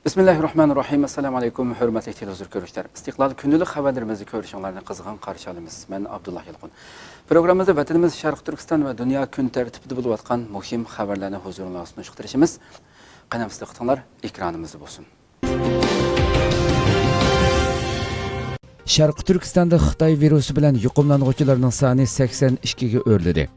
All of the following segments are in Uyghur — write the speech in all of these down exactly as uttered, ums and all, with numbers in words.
بىسمىللاھىررەھمانىررەھىم. ئەسسالامۇ ئەلەيكۇم، ھۆرمەتلىك تېلېۋىزور كۆرۈشلەر. ئىستىقلال كۈندىلىك خەۋەرلىرىمىزنى كۆرۈشۈڭلارنى قىزغىن قارشى ئالىمىز. مەن ئابدۇللا يالقۇن. پروگراممىمىزدا ۋەتىنىمىز شەرقىي تۈركىستان ۋە دۇنيا كۈن تەرتىپىدە بولۇۋاتقان مۇھىم خەۋەرلەرنى ھۇزۇرۇڭلارغا سۇنۇشقا تىرىشىمىز. قېنى، دىققىتىڭلار ئېكرانىمىزدا بولسۇن. شەرقىي تۈركىستاندا خىتاي ۋىرۇسى بىلەن يۇقۇملانغۇچىلارنىڭ سانى سەكسەن ئىككىگە ئۆرلىدى.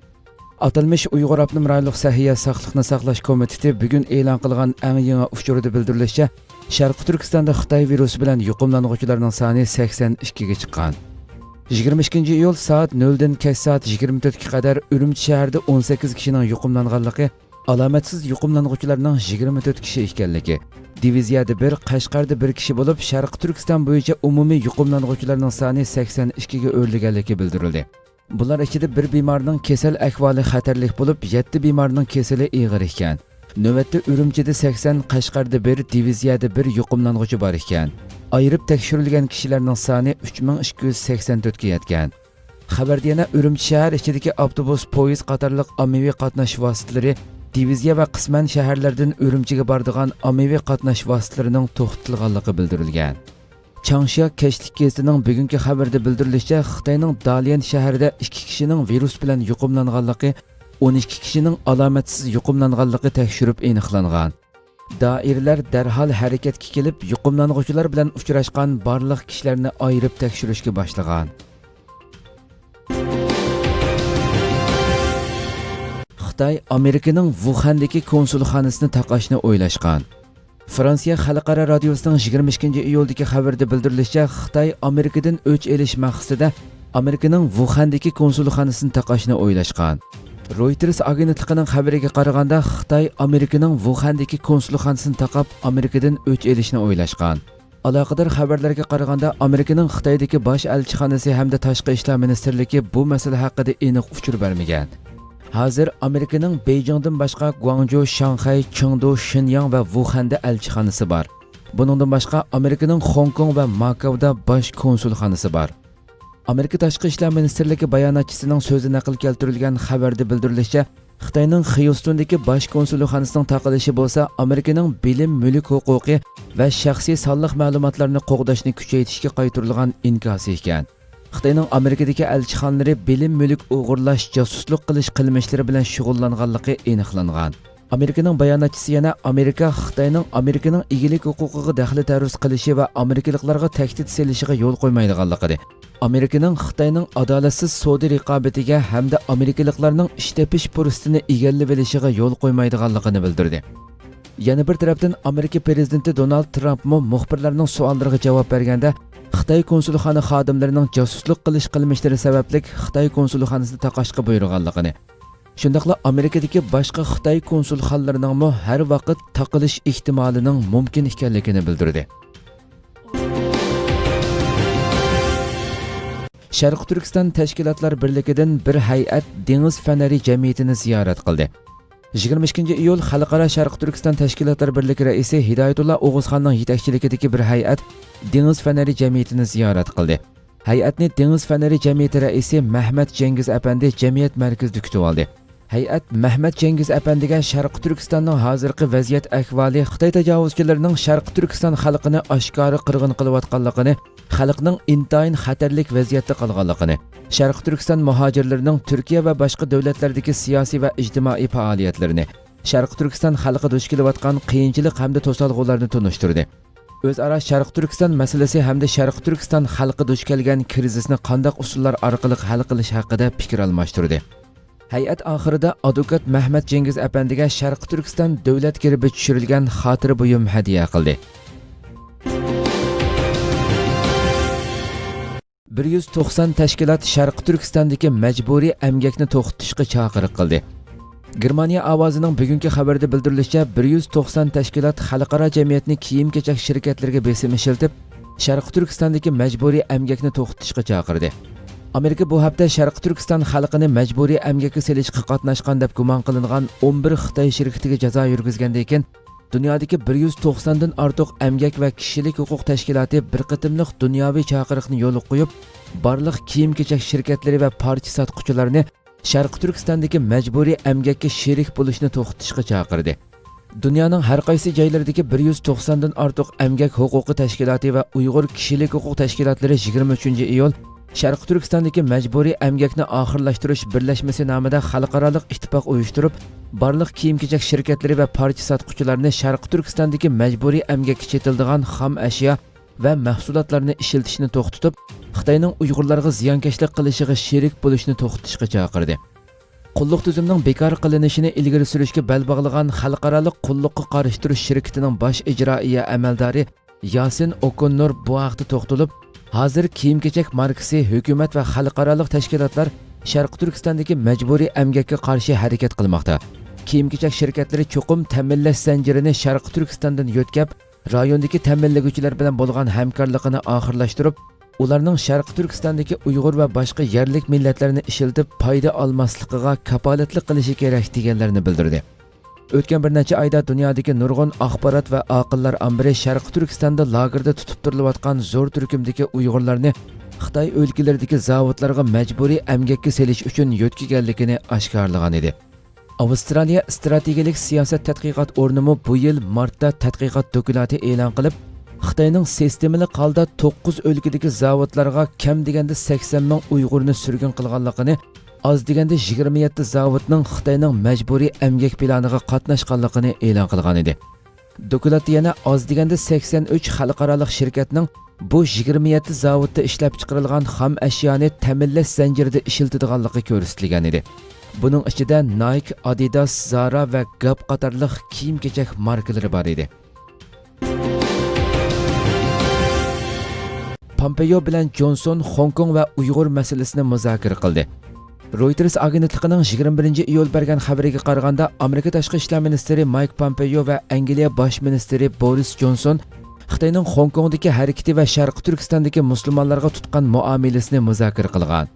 ئاتالمىش ئۇيغۇر ئاپتونوم رايونلۇق سەھىيە ساقلىقنى ساقلاش كومىتېتى بۈگۈن ئېلان قىلغان ئەڭ يېڭى ئۇچۇردا بىلدۈرۈلۈشىچە، شەرقىي تۈركىستاندا خىتاي ۋىرۇسى بىلەن يۇقۇملانغۇچىلارنىڭ سانى سەكسەن ئىككىگە چىققان. يىگىرمە ئىككىنچى ئىيۇل سائەت نۆلدىن كەچ سائەت يىگىرمە تۆتكە قەدەر ئۈرۈمچى شەھىرىدە ئون سەككىز كىشىنىڭ يۇقۇملانغانلىقى، ئالامەتسىز يۇقۇملانغۇچىلارنىڭ يىگىرمە تۆت كىشى ئىكەنلىكى، دىۋىزىيەدە بىر، قەشقەردە بىر كىشى بولۇپ، شەرقىي تۈركىستان بويىچە ئومۇمىي يۇقۇملانغۇچىلارنىڭ سانى سەكسەن ئىككىگە ئۆرلىگەنلىكى بىلدۈرۈلدى. بۇلار ئىچىدە بىر بىمارنىڭ كېسەل ئەھۋالى خەتەرلىك بولۇپ، يەتتە بىمارنىڭ كېسىلى ئېغىر ئىكەن. نۆۋەتتە ئۈرۈمچىدە سەكسەن، قەشقەردە بىر، دىۋىزىيەدە بىر يۇقۇملانغۇچى بار ئىكەن. ئايرىپ تەكشۈرۈلگەن كىشىلەرنىڭ سانى ئۈچ مىڭ ئىككى يۈز سەكسەن تۆتكە يەتكەن. خەۋەردە يەنە ئۈرۈمچى شەھەر ئىچىدىكى ئاپتوبۇس، پويىز قاتارلىق ئاممىۋى قاتناش ۋاسىتىلىرى، دىۋىزىيە ۋە قىسمەن شەھەرلەردىن ئۈرۈمچىگە بارىدىغان ئاممىۋى قاتناش ۋاسىتىلىرىنىڭ توختىتىلغانلىقى بىلدۈرۈلگەن. چاڭشيا كەچلىك گېزىتىنىڭ بۈگۈنكى خەۋىرىدە بىلدۈرۈلۈشىچە، خىتاينىڭ داليەن شەھىرىدە ئىككى كىشىنىڭ ۋىرۇس بىلەن يۇقۇملانغانلىقى، ئون ئىككى كىشىنىڭ ئالامەتسىز يۇقۇملانغانلىقى تەكشۈرۈپ ئېنىقلانغان. دائىرىلەر دەرھال ھەرىكەتكە كېلىپ، يۇقۇملانغۇچىلار بىلەن ئۇچراشقان بارلىق كىشىلەرنى ئايرىپ تەكشۈرۈشكە باشلىغان. خىتاي ئامېرىكىنىڭ ۋۇخەندىكى كونسۇلخانىسىنى تاقاشنى ئويلاشقان. فرانسىيە خەلقئارا رادىيوسىنىڭ يىگىرمە ئىككىنچى ئىيۇلدىكى خەۋىرىدە بىلدۈرۈلۈشىچە، خىتاي ئامېرىكىدىن ئۆچ ئېلىش مەقسىتىدە ئامېرىكىنىڭ ۋۇخەندىكى كونسۇلخانىسىنى تاقاشنى ئويلاشقان. رويتېرس ئاگېنتلىقىنىڭ خەۋىرىگە قارىغاندا، خىتاي ئامېرىكىنىڭ ۋۇخەندىكى كونسۇلخانىسىنى تاقاپ، ئامېرىكىدىن ئۆچ ئېلىشنى ئويلاشقان. ئالاقىدار خەۋەرلەرگە قارىغاندا، ئامېرىكىنىڭ خىتايدىكى باش ئەلچىخانىسى ھەمدە تاشقى ئىشلار مىنىستىرلىكى بۇ مەسىلە ھەققىدە ئېنىق ئۇچۇر بەرمىگەن. ھازىر ئامېرىكىنىڭ بېيجىڭدىن باشقا گۇاڭجۇ، شاڭخەي، چېڭدۇ، شېنياڭ ۋە ۋۇخەندە ئەلچىخانىسى بار. بۇنىڭدىن باشقا، ئامېرىكىنىڭ خوڭكوڭ ۋە ماكاۋدا باش كونسۇلخانىسى بار. ئامېرىكا تاشقى ئىشلار مىنىستىرلىكى باياناتچىسىنىڭ سۆزى نەقىل كەلتۈرۈلگەن خەۋەردە بىلدۈرۈلۈشىچە، خىتاينىڭ خيۇستوندىكى باش كونسۇلخانىسىنىڭ تاقىلىشى بولسا ئامېرىكىنىڭ بىلىم مۈلۈك ھوقۇقى ۋە شەخسىي سانلىق مەلۇماتلارنى قوغداشنى كۈچەيتىشكە قايتۇرۇلغان ئىنكاسى ئىكەن. خىتاينىڭ ئامېرىكىدىكى ئەلچىخانىلىرى بىلىم مۈلۈك ئوغرىلاش، جاسۇسلۇق قىلىش قىلمىشلىرى بىلەن شۇغۇللانغانلىقى ئېنىقلانغان. ئامېرىكىنىڭ باياناتچىسى يەنە ئامېرىكا خىتاينىڭ ئامېرىكىنىڭ ئىگىلىك ھوقۇقىغا دەخلى تەرۇز قىلىشى ۋە ئامېرىكىلىقلارغا تەھدىت سېلىشىغا يول قويمايدىغانلىقىنى، ئامېرىكىنىڭ خىتاينىڭ ئادالەتسىز سودا رىقابىتىگە ھەمدە ئامېرىكىلىقلارنىڭ ئىش تېپىش پۇرسىتىنى ئىگىلىۋېلىشىغا يول قويمايدىغانلىقىنى بىلدۈردى. يەنە بىر تەرەپتىن، ئامېرىكا پىرېزىدېنتى دونالد ترامپمۇ مۇخبىرلارنىڭ سوئاللىرىغا جاۋاب بەرگەندە، خىتاي كونسۇلخانا خادىملىرىنىڭ جاسۇسلۇق قىلىش قىلمىشلىرى سەۋەبلىك خىتاي كونسۇلخانىسىنى تاقاشقا بۇيرۇغانلىقىنى، شۇنداقلا ئامېرىكىدىكى باشقا خىتاي كونسۇلخانىلىرىنىڭمۇ ھەر ۋاقىت تاقىلىش ئېھتىمالىنىڭ مۇمكىن ئىكەنلىكىنى بىلدۈردى. شەرقىي تۈركىستان تەشكىلاتلار بىرلىكىدىن بىر ھەيئەت دېڭىز فېنېرى جەمئىيىتىنى زىيارەت قىلدى. يىگىرمە ئىككىنچى ئىيۇل خەلقئارا شەرقىي تۈركىستان تەشكىلاتلار بىرلىكى رەئىسى ھىدايەتۇللا ئوغۇزخاننىڭ يېتەكچىلىكىدىكى بىر ھەيئەت دېڭىز فېنېرى جەمئىيىتىنى زىيارەت قىلدى. ھەيئەتنى دېڭىز فېنېرى جەمئىيىتى رەئىسى مەھمەت جەڭگىز ئەپەندى جەمئىيەت مەركىزىدە كۈتۈۋالدى. ھەيئەت مەھمەت جەڭگىز ئەپەندىگە شەرقىي تۈركىستاننىڭ ھازىرقى ۋەزىيەت ئەھۋالى، خىتاي تاجاۋۇزچىلىرىنىڭ شەرقىي تۈركىستان خەلقىنى ئاشكارا قىرغىن قىلىۋاتقانلىقىنى، خەلقنىڭ ئىنتايىن خەتەرلىك ۋەزىيەتتە قالغانلىقىنى، شەرقىي تۈركىستان مۇھاجىرلىرىنىڭ تۈركىيە ۋە باشقا دۆلەتلەردىكى سىياسىي ۋە ئىجتىمائىي پائالىيەتلىرىنى، شەرقىي تۈركىستان خەلقى دۇچ كېلىۋاتقان قىيىنچىلىق ھەمدە توسالغۇلارنى تونۇشتۇردى. ئۆزئارا شەرقىي تۈركىستان مەسىلىسى ھەمدە شەرقىي تۈركىستان خەلقى دۇچ كەلگەن كىرىزىسنى قانداق ئۇسۇللار ئارقىلىق ھەل قىلىش ھەققىدە پىكىر ئالماشتۇردى. ھەيئەت ئاخىرىدا ئادۋوكات مەھمەت جېڭگىز ئەپەندىگە شەرقىي تۈركىستان دۆلەت گېربى چۈشۈرۈلگەن خاتىرە بۇيۇم ھەدىيە قىلدى. بىر يۈز توقسان تەشكىلات شەرقىي تۈركىستاندىكى مەجبۇرىي ئەمگەكنى توختىتىشقا چاقىرىق قىلدى. گېرمانىيە ئاۋازىنىڭ بۈگۈنكى خەۋىرىدە بىلدۈرۈلۈشىچە، بىر يۈز توقسان تەشكىلات خەلقئارا جەمئىيەتنى كىيىم-كېچەك شىركەتلىرىگە بېسىم ئىشلىتىپ، شەرقىي تۈركىستاندىكى مەجبۇرىي ئەمگەكنى توختىتىشقا چاقىردى. ئامېرىكا بۇ ھەپتە شەرقىي تۈركىستان خەلقىنى مەجبۇرىي ئەمگەككە سېلىشقا قاتناشقان دەپ گۇمان قىلىنغان ئون بىر خىتاي شىركىتىگە جازا يۈرگۈزگەندىن كېيىن، دۇنيادىكى بىر يۈز توقساندىن ئارتۇق ئەمگەك ۋە كىشىلىك ھوقۇق تەشكىلاتى بىر قېتىملىق دۇنياۋى چاقىرىقنى يولغا قويۇپ، بارلىق كىيىم-كېچەك شىركەتلىرى ۋە پارچە ساتقۇچىلارنى شەرقىي تۈركىستاندىكى مەجبۇرىي ئەمگەككە شېرىك بولۇشنى توختىتىشقا چاقىردى. دۇنيانىڭ ھەر قايسى جايلىرىدىكى بىر يۈز توقساندىن ئارتۇق ئەمگەك ھوقۇقى تەشكىلاتى ۋە ئۇيغۇر كىشىلىك ھوقۇق تەشكىلاتلىرى يىگىرمە ئۈچىنچى ئىيۇل شەرقىي تۈركىستاندىكى مەجبۇرىي ئەمگەكنى ئاخىرلاشتۇرۇش بىرلەشمىسى نامىدا خەلقئارالىق ئىتتىپاق ئۇيۇشتۇرۇپ، بارلىق كىيىم-كېچەك شىركەتلىرى ۋە پارچە ساتقۇچىلارنى شەرقىي تۈركىستاندىكى مەجبۇرىي ئەمگەككە چېتىلىدىغان خام ئەشيا ۋە مەھسۇلاتلارنى ئىشلىتىشنى توختىتىپ، خىتاينىڭ ئۇيغۇرلارغا زىيانكەشلىك قىلىشىغا شېرىك بولۇشنى توختىتىشقا چاقىردى. قۇللۇق تۈزۈمىنىڭ بىكار قىلىنىشىنى ئىلگىرى سۈرۈشكە بەل باغلىغان خەلقئارالىق قۇللۇققا قارشى تۇرۇش شىركىتىنىڭ باش ئىجرائىيە ئەمەلدارى ياسىن ئوكوننور بۇ ھەقتە توختىلىپ، ھازىر كىيىم-كېچەك ماركىسى، ھۆكۈمەت ۋە خەلقئارالىق تەشكىلاتلار شەرقىي تۈركىستاندىكى مەجبۇرىي ئەمگەككە قارشى ھەرىكەت قىلماقتا. كىيىم-كېچەك شىركەتلىرى چوقۇم تەمىنلەش زەنجىرىنى شەرقىي تۈركىستاندىن يۆتكەپ، رايوندىكى تەمىنلىگۈچىلەر بىلەن بولغان ھەمكارلىقىنى ئاخىرلاشتۇرۇپ، ئۇلارنىڭ شەرقىي تۈركىستاندىكى ئۇيغۇر ۋە باشقا يەرلىك مىللەتلەرنى ئىشلىتىپ پايدا ئالماسلىقىغا كاپالەتلىك قىلىشى كېرەك، دېگەنلەرنى بىلدۈردى. ئۆتكەن بىر نەچچە ئايدا دۇنيادىكى نۇرغۇن ئاخبارات ۋە ئاقىللار ئامبىرى شەرقىي تۈركىستاندا لاگېردا تۇتۇپ تۇرۇلۇۋاتقان زور تۈركۈمدىكى ئۇيغۇرلارنى خىتاي ئۆلكىلىرىدىكى زاۋۇتلارغا مەجبۇرىي ئەمگەككە سېلىش ئۈچۈن يۆتكىگەنلىكىنى ئاشكارىلىغان ئىدى. ئاۋسترالىيە ئىستراتېگىيەلىك سىياسەت تەتقىقات ئورنىمۇ بۇ يىل مارتتا تەتقىقات دوكلاتى ئېلان قىلىپ، خىتاينىڭ سىستېمىلىق ھالدا توققۇز ئۆلكىدىكى زاۋۇتلارغا كەم دېگەندە سەكسەن مىڭ ئۇيغۇرنى سۈرگۈن قىلغانلىقىنى، ئاز دېگەندە يىگىرمە يەتتە زاۋۇتنىڭ خىتاينىڭ مەجبۇرىي ئەمگەك پىلانىغا قاتناشقانلىقىنى ئېلان قىلغان ئىدى. دوكلاتتا يەنە ئاز دېگەندە سەكسەن ئۈچ خەلقئارالىق شىركەتنىڭ بۇ يىگىرمە يەتتە زاۋۇتتا ئىشلەپچىقىرىلغان خام ئەشيانى تەمىنلەش زەنجىرىدە ئىشلىتىدىغانلىقى كۆرسىتىلگەن ئىدى. بۇنىڭ ئىچىدە نايك، ئادىداس، زارا ۋە گاپ قاتارلىق كىيىم-كېچەك ماركىلىرى بار ئىدى. پامپېيو بىلەن جونسون خوڭكوڭ ۋە ئۇيغۇر مەسىلىسىنى مۇزاكىرە قىلدى. رويتېرس ئاگېنتلىقىنىڭ يىگىرمە بىرىنچى ئىيۇل بەرگەن خەۋىرىگە قارىغاندا، ئامېرىكا تاشقى ئىشلار مىنىستىرى مايك پامپېيو ۋە ئەنگلىيە باش مىنىستىرى بورىس جونسون خىتاينىڭ خوڭكوڭدىكى ھەرىكىتى ۋە شەرقىي تۈركىستاندىكى مۇسۇلمانلارغا تۇتقان مۇئامىلىسىنى مۇزاكىرە قىلغان.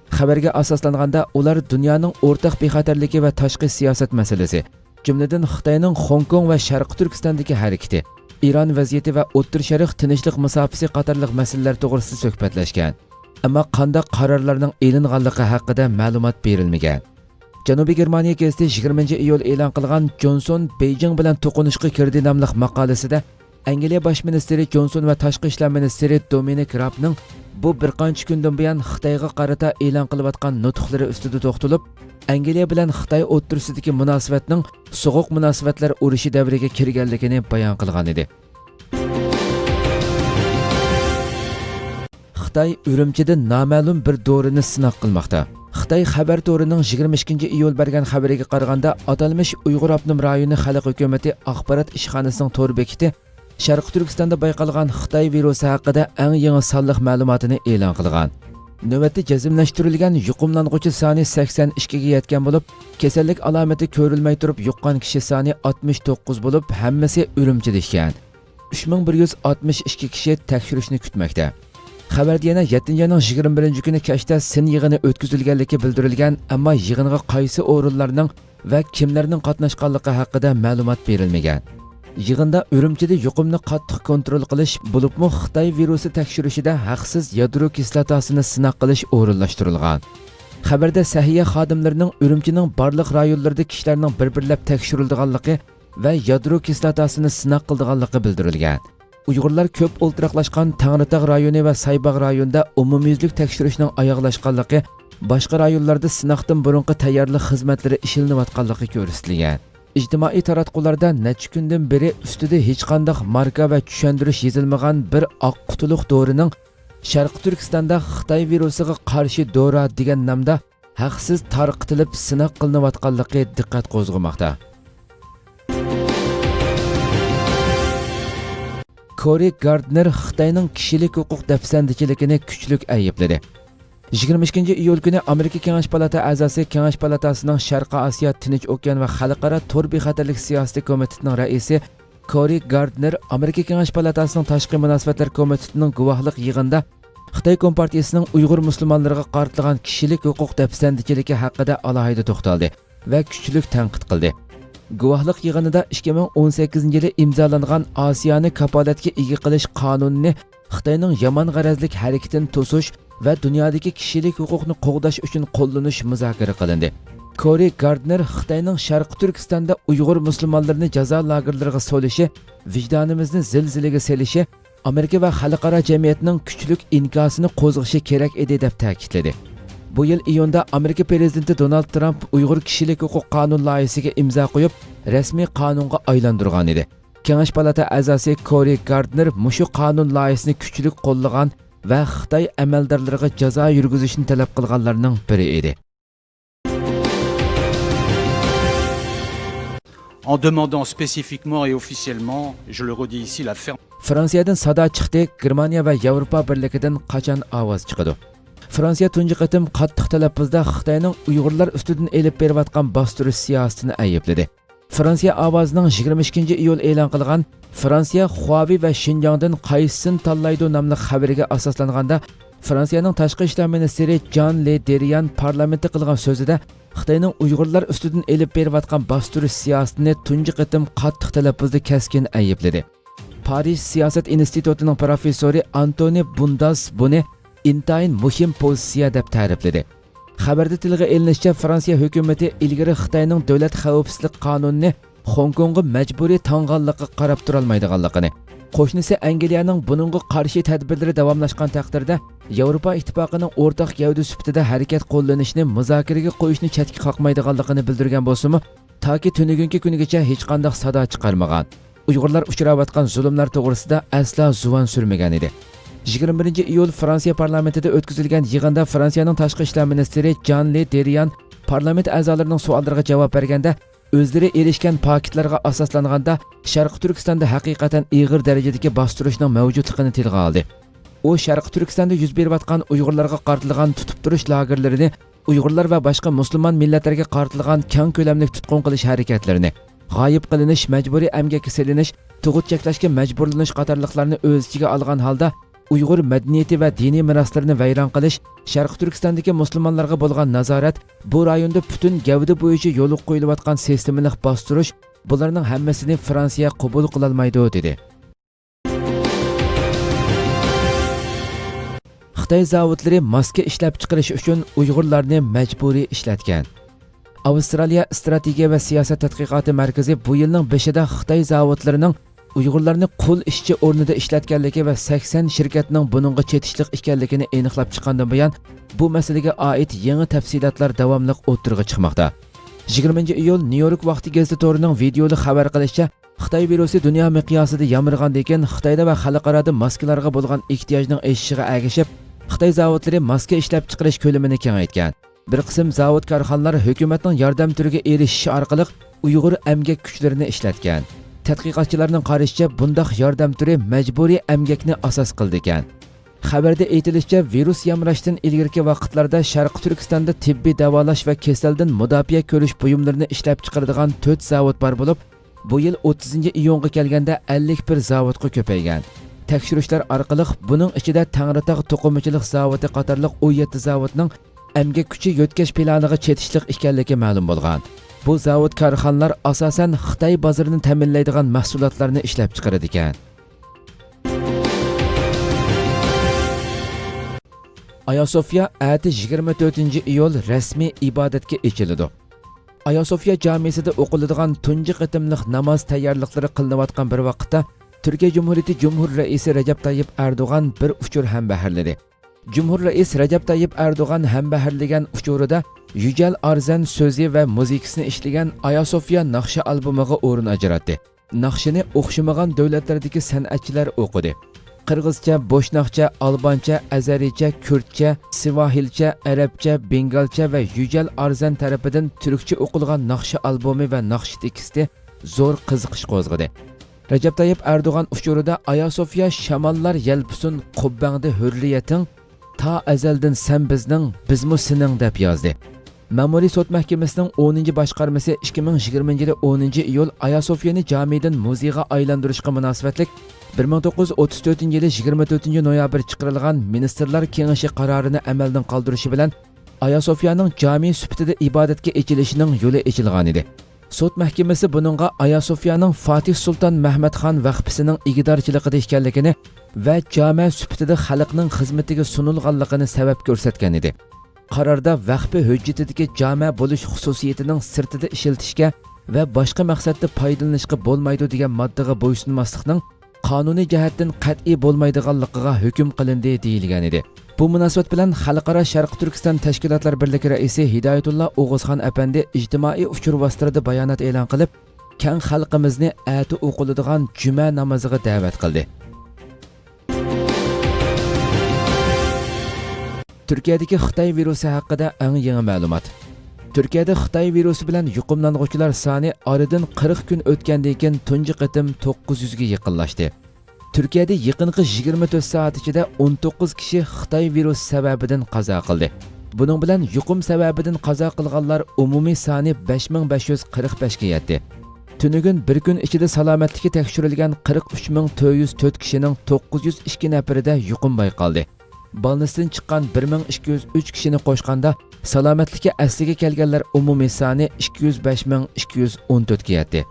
خەۋەرگە ئاساسلانغاندا، ئۇلار دۇنيانىڭ ئورتاق بىخەتەرلىكى ۋە تاشقى سىياسەت مەسىلىسى، جۈملىدىن خىتاينىڭ خوڭكوڭ ۋە شەرقىي تۈركىستاندىكى ھەرىكىتى، ئىران ۋەزىيىتى ۋە ئوتتۇرا شەرق تىنچلىق مۇساپىسى قاتارلىق مەسىلىلەر توغرىسىدا سۆھبەتلەشكەن. ئەمما قانداق قارارلارنىڭ ئېلىنغانلىقى ھەققىدە مەلۇمات بېرىلمىگەن. جەنۇبىي گېرمانىيە گېزىتى يىگىرمىنچى ئىيۇل ئېلان قىلغان جونسون بېيجىڭ بىلەن توقۇنۇشقا كىردى ناملىق ماقالىسىدە، ئەنگلىيە باش مىنىستىرى جونسون ۋە تاشقى ئىشلار مىنىستىرى دومىنىك رابنىڭ بۇ بىر قانچە كۈندىن بۇيان خىتايغا قارىتا ئېلان قىلىۋاتقان نۇتۇقلىرى ئۈستىدە توختىلىپ، ئەنگلىيە بىلەن خىتاي ئوتتۇرىسىدىكى مۇناسىۋەتنىڭ سوغۇق مۇناسىۋەتلەر ئۇرۇشى دەۋرىگە كىرگەنلىكىنى بايان قىلغان ئىدى. خىتاي ئۈرۈمچىدە نامەلۇم بىر دورىنى سىناق قىلماقتا. خىتاي خەۋەر تورىنىڭ يىگىرمە ئىككىنچى ئىيۇل بەرگەن خەۋىرىگە قارىغاندا، ئاتالمىش ئۇيغۇر ئاپتونوم رايونى خەلق ھۆكۈمىتى ئاخبارات ئىشخانىسىنىڭ تور بېكىتى شەرقىي تۈركىستاندا بايقالغان خىتاي ۋىرۇسى ھەققىدە ئەڭ يېڭى سانلىق مەلۇماتىنى ئېلان قىلغان. نۆۋەتتە جەزملەشتۈرۈلگەن يۇقۇملانغۇچى سانى سەكسەن ئىككىگە يەتكەن بولۇپ، كېسەللىك ئالامىتى كۆرۈلمەي تۇرۇپ يۇققان كىشى سانى ئاتمىش توققۇز بولۇپ، ھەممىسى ئۈرۈمچىدە ئىكەن. ئۈچ مىڭ بىر يۈز ئاتمىش ئىككى كىشى تەكشۈرۈشنى كۈتمەكتە. خەۋەردە يەنە يەتتىنچى ئاينىڭ يىگىرمە بىرىنچى كۈنى كەچتە سىن يىغىنى ئۆتكۈزۈلگەنلىكى بىلدۈرۈلگەن، ئەمما يىغىنغا قايسى ئورۇنلارنىڭ ۋە كىملەرنىڭ قاتناشقانلىقى ھەققىدە مەلۇمات بېرىلمىگەن. يىغىندا ئۈرۈمچىدە يۇقۇمنى قاتتىق كونترول قىلىش، بولۇپمۇ خىتاي ۋىرۇسى تەكشۈرۈشىدە ھەقسىز يادرو كىسلاتاسىنى سىناق قىلىش ئورۇنلاشتۇرۇلغان. خەۋەردە سەھىيە خادىملىرىنىڭ ئۈرۈمچىنىڭ بارلىق رايونلىرىدا كىشىلەرنىڭ بىر-بىرلەپ تەكشۈرۈلىدىغانلىقى ۋە يادرو كىسلاتاسىنى سىناق قىلىدىغانلىقى بىلدۈرۈلگەن. ئۇيغۇرلار كۆپ ئولتۇراقلاشقان تەڭرىتاغ رايونى ۋە سايباغ رايونىدا ئومۇميۈزلۈك تەكشۈرۈشنىڭ ئاياغلاشقانلىقى، باشقا رايونلاردا سىناقتىن بۇرۇنقى تەييارلىق خىزمەتلىرى ئىشلىنىۋاتقانلىقى كۆرسىتىلگەن. ئىجتىمائىي تاراتقۇلاردا نەچچە كۈندىن بېرى ئۈستىدە ھېچقانداق ماركا ۋە چۈشەندۈرۈش يېزىلمىغان بىر ئاق قۇتىلىق دورىنىڭ شەرقىي تۈركىستاندا خىتاي ۋىرۇسىغا قارشى دورا دېگەن نامدا ھەقسىز تارقىتىلىپ سىناق قىلىنىۋاتقانلىقى دىققەت قوزغىماقتا. كورى گاردنېر خىتاينىڭ كىشىلىك ھوقۇق دەپسەندىچىلىكىنى كۈچلۈك ئەيىبلىدى. يىگىرمە ئىككىنچى ئىيۇل كۈنى ئامېرىكا كېڭەش پالاتا ئەزاسى، كېڭەش پالاتاسىنىڭ شەرقىي ئاسىيا، تىنچ ئوكيان ۋە خەلقئارا تور بىخەتەرلىك سىياسىتى كومىتېتىنىڭ رەئىسى كورى گاردنېر ئامېرىكا كېڭەش پالاتاسىنىڭ تاشقى مۇناسىۋەتلەر كومىتېتىنىڭ گۇۋاھلىق يىغىنىدا خىتاي كومپارتىيىسىنىڭ ئۇيغۇر مۇسۇلمانلىرىغا قارىتىلغان كىشىلىك ھوقۇق دەپسەندىچىلىكى ھەققىدە ئالاھىدە توختالدى ۋە كۈچلۈك تەنقىد قىلدى. گۇۋاھلىق يىغىنىدا ئىككى مىڭ ئون سەككىزىنچى يىلى ئىمزالانغان ئاسىيانى كاپالەتكە ئىگە قىلىش قانۇنىنى خىتاينىڭ يامان غەرەزلىك ھەرىكىتىنى توسۇش ۋە دۇنيادىكى كىشىلىك ھوقۇقنى قوغداش ئۈچۈن قوللىنىش مۇزاكىرە قىلىندى. كورى گاردنېر خىتاينىڭ شەرقىي تۈركىستاندا ئۇيغۇر مۇسۇلمانلىرىنى جازا لاگېرلىرىغا سولىشى ۋىجدانىمىزنى زىلزىلىگە سېلىشى، ئامېرىكا ۋە خەلقئارا جەمئىيەتنىڭ كۈچلۈك ئىنكاسىنى قوزغىشى كېرەك ئىدى، دەپ تەكىتلىدى. بۇ يىل ئىيۇندا ئامېرىكا پىرېزىدېنتى دونالد ترامپ ئۇيغۇر كىشىلىك ھوقۇق قانۇن لايىھىسىگە ئىمزا قويۇپ، رەسمىي قانۇنغا ئايلاندۇرغان ئىدى. كېڭەش پالاتا ئەزاسى كورى گاردنېر مۇشۇ قانۇن لايىھىسىنى كۈچلۈك قوللىغان ۋە خىتاي ئەمەلدارلىرىغا جازا يۈرگۈزۈشنى تەلەپ قىلغانلارنىڭ بىرى ئىدى. En demandant spécifiquement et officiellement, je le redis ici, la ferme فرانسىيەدىن سادا چىقتى، گېرمانىيە ۋە ياۋروپا بىرلىكىدىن قاچان ئاۋاز چىقىدۇ؟ فرانسىيە تۇنجى قېتىم قاتتىق تەلەپپۇزدا خىتاينىڭ ئۇيغۇرلار ئۈستىدىن ئېلىپ بېرىۋاتقان باستۇرۇش سىياسىتىنى ئەيىبلىدى. فرانسىيە ئاۋازىنىڭ يىگىرمە ئىككىنچى ئىيۇل ئېلان قىلغان «فرانسىيە خۇاۋېي ۋە شىنجاڭدىن قايسىسىنى تاللايدۇ» ناملىق خەۋىرىگە ئاساسلانغاندا، فرانسىيەنىڭ تاشقى ئىشلار مىنىستىرى جان لې دېريان پارلامېنتتا قىلغان سۆزىدە خىتاينىڭ ئۇيغۇرلار ئۈستىدىن ئېلىپ بېرىۋاتقان باستۇرۇش سىياسىتىنى تۇنجى قېتىم قاتتىق تەلەپپۇزدا كەسكىن ئەيىبلىدى. پارىژ سىياسەت ئىنستىتۇتىنىڭ پروفېسسورى ئانتونى بۇنداس بۇنى ئىنتايىن مۇھىم پوزىتسىيە دەپ تەرىپلىدى. خەۋەردە تىلغا ئېلىنىشىچە، فرانسىيە ھۆكۈمىتى ئىلگىرى خىتاينىڭ دۆلەت خەۋپسىزلىك قانۇنىنى خوڭكوڭغا مەجبۇرىي تاڭغانلىققا قاراپ تۇرالمايدىغانلىقىنى، قوشنىسى ئەنگلىيەنىڭ بۇنىڭغا قارشى تەدبىرلىرى داۋاملاشقان تەقدىردە، ياۋروپا ئىتتىپاقىنىڭ ئورتاق گەۋدە سۈپىتىدە ھەرىكەت قوللىنىشنى مۇزاكىرىگە قويۇشنى چەتكە قاقمايدىغانلىقىنى بىلدۈرگەن بولسىمۇ، تاكى تۈنۈگۈنكى كۈنگىچە ھېچقانداق سادا چىقارمىغان، ئۇيغۇرلار ئۇچراۋاتقان زۇلۇملار توغرىسىدا ئەسلا زۇۋان سۈرمىگەن ئىدى. يىگىرمە بىرىنچى ئىيۇل فرانسىيە پارلامېنتىدا ئۆتكۈزۈلگەن يىغىندا فرانسىيەنىڭ تاشقى ئىشلار مىنىستىرى جان لې دېريان پارلامېنت ئەزالىرىنىڭ سوئاللىرىغا جاۋاب بەرگەندە، ئۆزلىرى ئېرىشكەن پاكىتلارغا ئاساسلانغاندا، شەرقىي تۈركىستاندا ھەقىقەتەن ئېغىر دەرىجىدىكى باستۇرۇشنىڭ مەۋجۇتلۇقىنى تىلغا ئالدى. ئۇ شەرقىي تۈركىستاندا يۈز بېرىۋاتقان ئۇيغۇرلارغا قارىتىلغان تۇتۇپ تۇرۇش لاگېرلىرىنى، ئۇيغۇرلار ۋە باشقا مۇسۇلمان مىللەتلەرگە قارىتىلغان كەڭ كۆلەملىك تۇتقۇن قىلىش ھەرىكەتلىرىنى، غايىب قىلىنىش، مەجبۇرىي ئەمگەككە سېلىنىش، تۇغۇت چەكلەشكە مەجبۇرلىنىش قاتارلىقلارنى ئۆز ئىچىگە ئالغان ھالدا، ئۇيغۇر مەدەنىيىتى ۋە دىنىي مىراسلىرىنى ۋەيران قىلىش، شەرقىي تۈركىستاندىكى مۇسۇلمانلارغا بولغان نازارەت، بۇ رايوندا پۈتۈن گەۋدە بويىچە يولغا قويۇلۇۋاتقان سىستېمىلىق باستۇرۇش، بۇلارنىڭ ھەممىسىنى فرانسىيە قوبۇل قىلالمايدۇ، دېدى. خىتاي زاۋۇتلىرى ماسكا ئىشلەپچىقىرىش ئۈچۈن ئۇيغۇرلارنى مەجبۇرىي ئىشلەتكەن. ئاۋسترالىيە ئىستراتېگىيە ۋە سىياسەت تەتقىقاتى مەركىزى بۇ يىلنىڭ بېشىدا خىتاي زاۋۇتلىرىنىڭ ئۇيغۇرلارنى قۇل ئىشچى ئورنىدا ئىشلەتكەنلىكى ۋە سەكسەن شىركەتنىڭ بۇنىڭغا چېتىشلىق ئىكەنلىكىنى ئېنىقلاپ چىققاندىن بۇيان، بۇ مەسىلىگە ئائىت يېڭى تەپسىلاتلار داۋاملىق ئوتتۇرىغا چىقماقتا. يىگىرمىنچى ئىيۇل نيۇ يورك ۋاقتى گېزىتى تورىنىڭ ۋىدېئولۇق خەۋەر قىلىشىچە، خىتاي ۋىرۇسى دۇنيا مىقياسىدا يامرىغاندىن كېيىن، خىتايدا ۋە خەلقئارادا ماسكىلارغا بولغان ئېھتىياجنىڭ ئېشىشىغا ئەگىشىپ، خىتاي زاۋۇتلىرى ماسكا ئىشلەپچىقىرىش كۆلىمىنى كېڭەيتكەن. بىر قىسىم زاۋۇت كارخانىلار ھۆكۈمەتنىڭ ياردەم تۈرىگە ئېرىشىش ئارقىلىق ئۇيغۇر ئەمگەك كۈچلىرىنى ئىشلەتكەن. تەتقىقاتچىلارنىڭ قارىشىچە، بۇنداق ياردەم تۈرى مەجبۇرىي ئەمگەكنى ئاساس قىلىدىكەن. خەۋەردە ئېيتىلىشىچە، ۋىرۇس يامراشتىن ئىلگىرىكى ۋاقىتلاردا شەرقىي تۈركىستاندا تېببىي داۋالاش ۋە كېسەلدىن مۇداپىئە كۆرۈش بۇيۇملىرىنى ئىشلەپچىقىرىدىغان تۆت زاۋۇت بار بولۇپ، بۇ يىل ئوتتۇزىنچى ئىيۇنغا كەلگەندە ئەللىك بىر زاۋۇتقا كۆپەيگەن. تەكشۈرۈشلەر ئارقىلىق بۇنىڭ ئىچىدە تەڭرىتاغ توقۇمىچىلىق زاۋۇتى قاتارلىق ئون يەتتە زاۋۇتنىڭ ئەمگەك كۈچى يۆتكەش پىلانىغا چېتىشلىق ئىكەنلىكى مەلۇم بولغان. بۇ زاۋۇت كارخانىلار ئاساسەن خىتاي بازىرىنى تەمىنلەيدىغان مەھسۇلاتلارنى ئىشلەپچىقىرىدىكەن. ئايا سوفيا ئەتە يىگىرمە تۆتىنچى ئىيۇل رەسمىي ئىبادەتكە ئېچىلىدۇ. ئايا سوفيا جامىسىدا ئوقۇلىدىغان تۇنجى قېتىملىق ناماز تەييارلىقلىرى قىلىنىۋاتقان بىر ۋاقىتتا، تۈركىيە جۇمھۇرىيىتى جۇمھۇر رەئىسى رەجەپ تايىپ ئەردوغان بىر ئۇچۇر ھەمبەھىرلىدى. جۇمھۇر رەئىس رەجەپ تايىپ ئەردوغان ھەمبەھىرلىگەن ئۇچۇرىدا يۈجەل ئارزەن سۆزى ۋە مۇزىكىسىنى ئىشلىگەن ئايا سوفيا ناخشا ئالبومىغا ئورۇن ئاجراتتى. ناخشىنى ئوخشىمىغان دۆلەتلەردىكى سەنئەتچىلەر ئوقۇدى. قىرغىزچە، بوشناقچە، ئالبانچە، ئەزەرىچە، كۈردچە، سىۋاھىلچە، ئەرەبچە، بېنگالچە ۋە يۈجەل ئارزەن تەرىپىدىن تۈركچە ئوقۇلغان ناخشا ئالبومى ۋە ناخشا تېكىستى زور قىزىقىش قوزغىدى. رەجەپ تايىپ ئەردوغان ئۇچۇرىدا ئايا سوفيا شاماللار يەلپۈسۈن قۇببەڭدە ھۆررىيىتىڭ، تا ئەزەلدىن سەن بىزنىڭ، بىزمۇ سېنىڭ دەپ يازدى. مەمۇرىي سوت مەھكىمىسىنىڭ ئونىنچى باشقارمىسى ئىككى مىڭ يىگىرمىنچى يىلى ئونىنچى ئىيۇل ئايا سوفيانى جامىدىن مۇزېيغا ئايلاندۇرۇشقا مۇناسىۋەتلىك بىر مىڭ توققۇز يۈز ئوتتۇز تۆتىنچى يىلى يىگىرمە تۆتىنچى نويابىر چىقىرىلغان مىنىستىرلار كېڭىشى قارارىنى ئەمەلدىن قالدۇرۇشى بىلەن ئايا سوفيانىڭ جامى سۈپىتىدە ئىبادەتكە ئېچىلىشىنىڭ يولى ئېچىلغانىدى. سوت مەھكىمىسى بۇنىڭغا ئايا سوفيانىڭ فاتىھ سۇلتان مەھمەت خان ۋەخپىسىنىڭ ئىگىدارچىلىقىدا ئىكەنلىكىنى ۋە جامە سۈپىتىدە خەلقنىڭ خىزمىتىگە سۇنۇلغانلىقىنى سەۋەب كۆرسەتكەن ئىدى. قاراردا ۋەخپە ھۆججىتىدىكى جامە بولۇش خۇسۇسىيىتىنىڭ سىرتىدا ئىشلىتىشكە ۋە باشقا مەقسەتتە پايدىلىنىشقا بولمايدۇ دېگەن ماددىغا بويسۇنماسلىقنىڭ قانۇنىي جەھەتتىن قەتئىي بولمايدىغانلىقىغا ھۆكۈم قىلىندى دېيىلگەنىدى. بۇ مۇناسىۋەت بىلەن خەلقئارا شەرقىي تۈركىستان تەشكىلاتلار بىرلىكى رەئىسى ھىدايەتۇللا ئوغۇزخان ئەپەندى ئىجتىمائىي ئۇچۇر ۋاسىتىلىرىدا بايانات ئېلان قىلىپ، كەڭ خەلقىمىزنى ئەتە ئوقۇلىدىغان جۈمە نامىزىغا دەۋەت قىلدى. تۈركىيەدىكى خىتاي ۋىرۇسى ھەققىدە ئەڭ يېڭى مەلۇمات. تۈركىيەدە خىتاي ۋىرۇسى بىلەن يۇقۇملانغۇچىلار سانى ئارىدىن قىرىق كۈن ئۆتكەندىن كېيىن تۇنجى قېتىم توققۇز يۈزگە يېقىنلاشتى. تۈركىيەدە يېقىنقى يىگىرمە تۆت سائەت ئىچىدە ئون توققۇز كىشى خىتاي ۋىرۇسى سەۋەبىدىن قازا قىلدى. بۇنىڭ بىلەن يۇقۇم سەۋەبىدىن قازا قىلغانلار ئومۇمىي سانى بەش مىڭ بەش يۈز قىرىق بەشكە يەتتى. تۈنۈگۈن بىر كۈن ئىچىدە سالامەتلىكى تەكشۈرۈلگەن قىرىق ئۈچ مىڭ تۆت يۈز تۆت كىشىنىڭ توققۇز يۈز ئىككى نەپىرىدە يۇقۇم بايقالدى. بالنىستىن چىققان بىر مىڭ ئىككى يۈز ئۈچ كىشىنى قوشقاندا، سالامەتلىكى ئەسلىگە كەلگەنلەر ئومۇمىي سانى ئىككى يۈز بەش مىڭ ئىككى يۈز ئون تۆتكە يەتتى.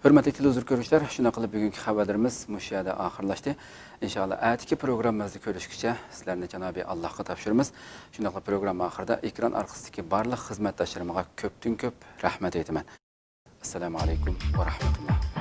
ھۆرمەتلىك تېلېۋىزور كۆرۈشلەر، شۇنداق قىلىپ بۈگۈنكى خەۋەرلىرىمىز مۇشۇ يەردە ئاخىرلاشتى. ئىنشائاللا، ئەتىكى پروگراممىمىزدا كۆرۈشكىچە سىلەرنى جانابى ئاللاھقا تاپشۇرىمىز. شۇنداقلا پروگرامما ئاخىرىدا ئېكران ئارقىسىدىكى بارلىق خىزمەتداشلىرىمغا كۆپتىن كۆپ رەھمەت ئېيتىمەن. ئەسسالامۇ ئەلەيكۇم ۋە رەھمەتۇللا.